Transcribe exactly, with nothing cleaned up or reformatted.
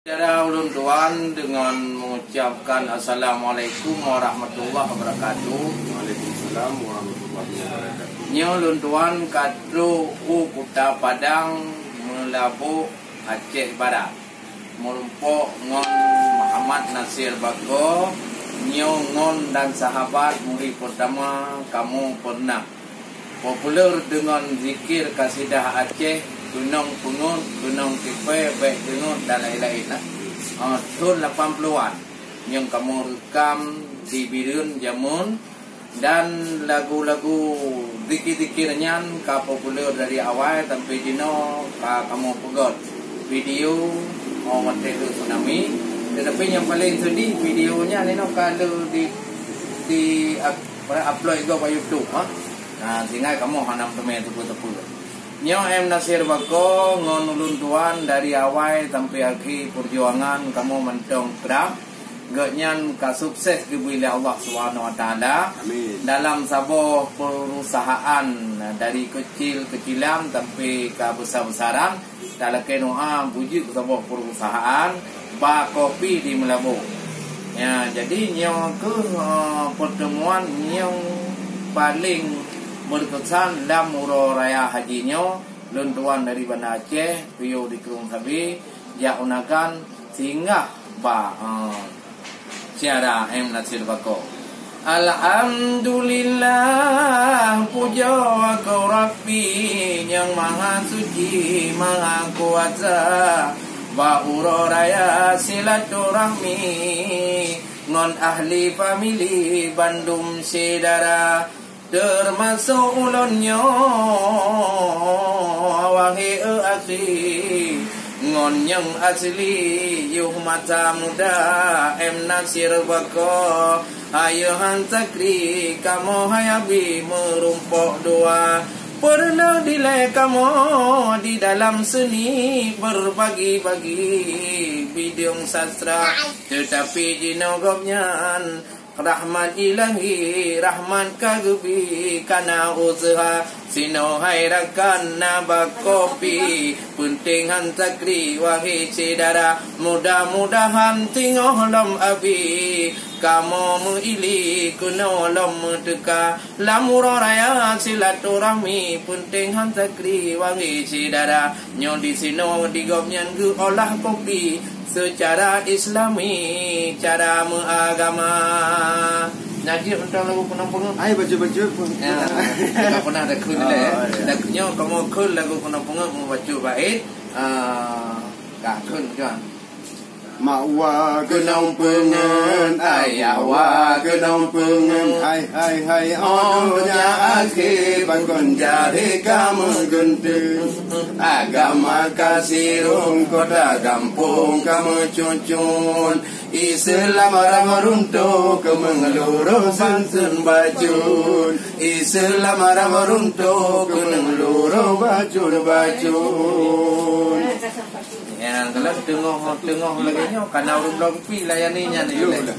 Syedara ulôn tuan, deungon mengucapkan Assalamualaikum warahmatullahi wabarakatuh. Waalaikumsalam warahmatullahi wabarakatuh. Nyoe ulôn tuan ka trok u Kuta Padang, Meulaboh, Aceh Barat. Meurumpok ngon Muhammad Nasir Bako, nyoe ngon dan sahabat murit peutama kamoe peureunah populer deungon zikir kasidah Aceh, keunong peungeuet, keunong tipée, bék deungon dan laén-laén lah. Ah, thon lapan puluhan nyang kamoe reukam di Bireuen jameun, dan lagu-lagu zikir-zikir nyan ka populer dari awai sampai jinoe ka kamoe peugét video, oh, watée le tsunami. Tetapi nyang paling sedih, video nyan inoe ka le di, di up-, upload juga bak YouTube, ha. Nah, sehingga kamoe hana teumé teupeu-teupeu. Nyoe M Nasir Bako ngon ulôn tuan dari awai sampai akhé perjuangan kamoe mantong krab. Gobnyan ka sukses geubri lé Allah Subhanahu Wa Taala. Amin. Dalam saboh perusahaan, dari kecil-kecilan sampai ka besar-besaran, talakée doa beujeuet keu saboh perusahaan ba kopi di Meulaboh. Ya, jadi nyoe kheueh, eh, pertemuan nyang paling berkesan lam uroe raya haji nyoe. Lôn tuan dari Banda Aceh, piôh di Krueng Sabe, jak u Nagan, singgah ba, eh, syedara M Nasir Bako. Alhamdulillah, pujoe keu Rabbi nyang Maha Suci, Maha Kuasa, ba uroe raya silaturahmi ngon ahli famili bandum syedara. Teumasok ulôn nyoe, wahé e akhi, ngon nyang asli, yoh masa muda, M Nasir Bako, ayo han sakri, kamoe hai abi meurumpok dua. Peureulée dilée kamoe di dalam seuni, berbagi-bagi bidong sastra, teutapi jinoe gobnyan rahmat ilahi, rahmat ka geubi, kana useuha, sinoe hai rakan na ba kopi, peunteng han sakri, wahé syedara, mudah-mudahan singoh lom abi, kamoe meuili keunoe lom meuteuka, lam uroe raya silaturahmi, peunteng han sakri, wahé syedara. Nyoe di sinoe di gobnyan geuolah kopi seucara Islami, cara meuagama. Nyan jeuet mantong lagu keunong peungeuet. Hai, bacut-bacut pun. Ya, ka pernah takheun lé. Oh, ya. Nyoe kamoe kheun lagu keunong peungeuet, meubacut bait. Ah, ka kheun, kan. Mak wa keunong peungeuet, ayah wa keunong peungeuet. Hai, hai, hai, oh, donya akhé, pakon jari ka meugeunteuk. Agama ka sirong, kota gampông ka meucun-cun. Islam rang runtoh, keumeung lurôh seun-seun bacun. Islam rang runtoh, keumeung lurôh bacun-bacun. Ya, kalau teungoh, teungoh lagée nyoe, kana ureuëng bloe kupi layani nyan. Yo, dah.